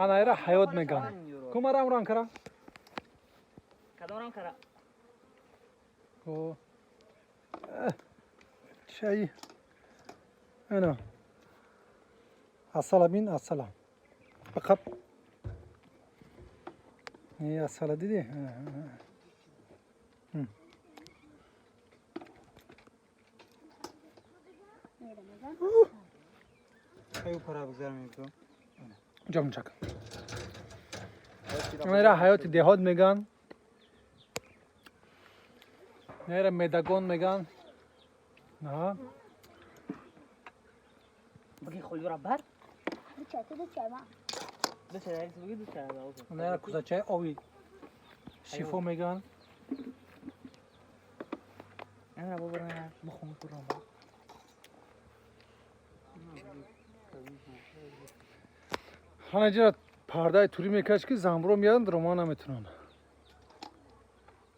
Анаира ҳаёт меган. Кумарам ран кара? Кадом рам кара? О. Чай. Ана. Асала бин, асала. Бақаб. Не асала диди? Ҷамчак. Нера ҳаёти деҳот меган. Нера медагон меган. На. Баги холюра бар? Нера кузачаи ови шифо меган. Нера бобо бухун курам. Ҳанаҷа пардаи турӣ мекаш, ки замбуро меянд, рома наметунанд.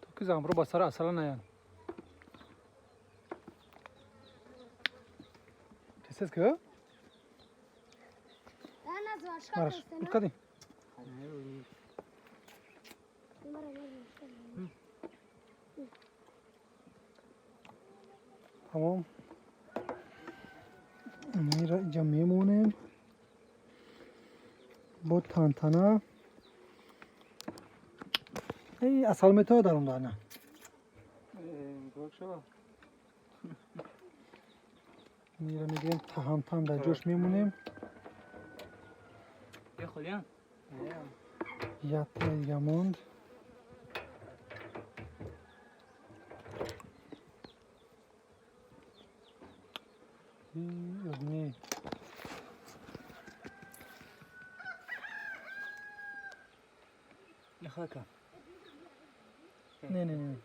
То ки замбуро ба сари асала наянд. Тез ки? Мараш, кадӣ? Тамом. Мира иҷа мемонем. Бо тантана. Эй, асал метавад дар он на? Мира мегирем, таҳамтан дар ҷош мемонем. Якта дига монд. Не. Не, не, не.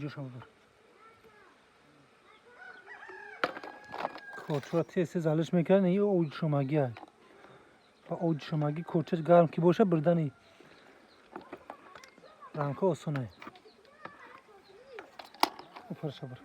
Ҷошам бур. Корчура тез тез алиш мекард, ин оҷи шомагӣ ай. Ба оҷи шомагӣ корчаш гарм ки боша, бурдани рамка осон ай. Упарша бур.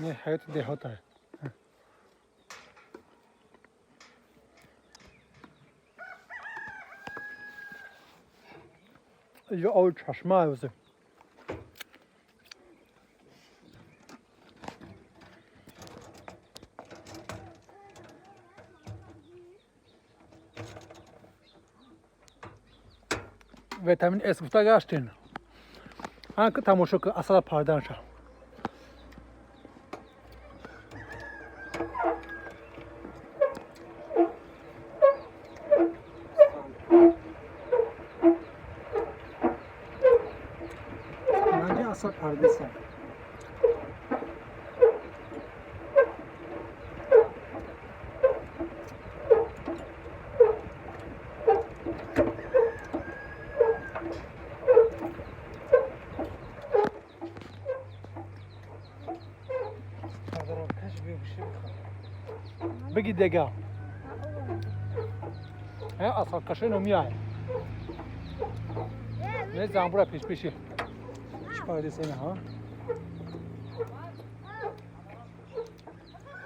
Не ҳаёти деҳот ай. Иҷо оби чашма ай озе. Витамин С гуфта гаштин. Ан ки тамошо ки асала парданша. Асал пардеса. Беги дега. Асал каши номиай. Не замбура пеш пеши. Чӣ пардеса ина, ҳа?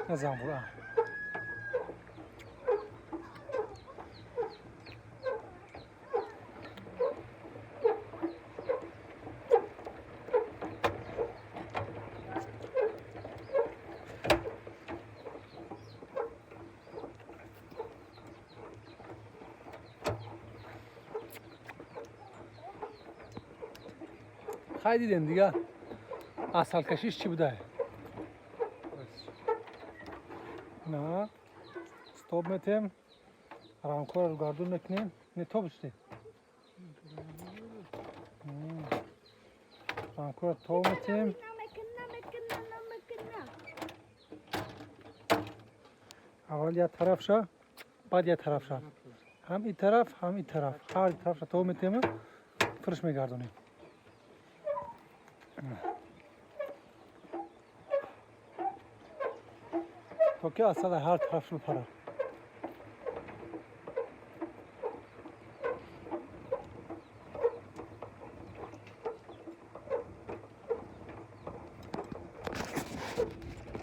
На замбура. Хай дидем дига асалкашиш чӣ буда? На стоп метем, рамкора рӯ гардун мекунем. Не тоб шуд. Рамкора тоб метем. Аввал як тарафша, баъд як тарафша, ҳам ин тараф, ҳам ин тараф, ҳар тарафша тоб метема, фурш мегардонем. То ки асал ҳар тараф бипара.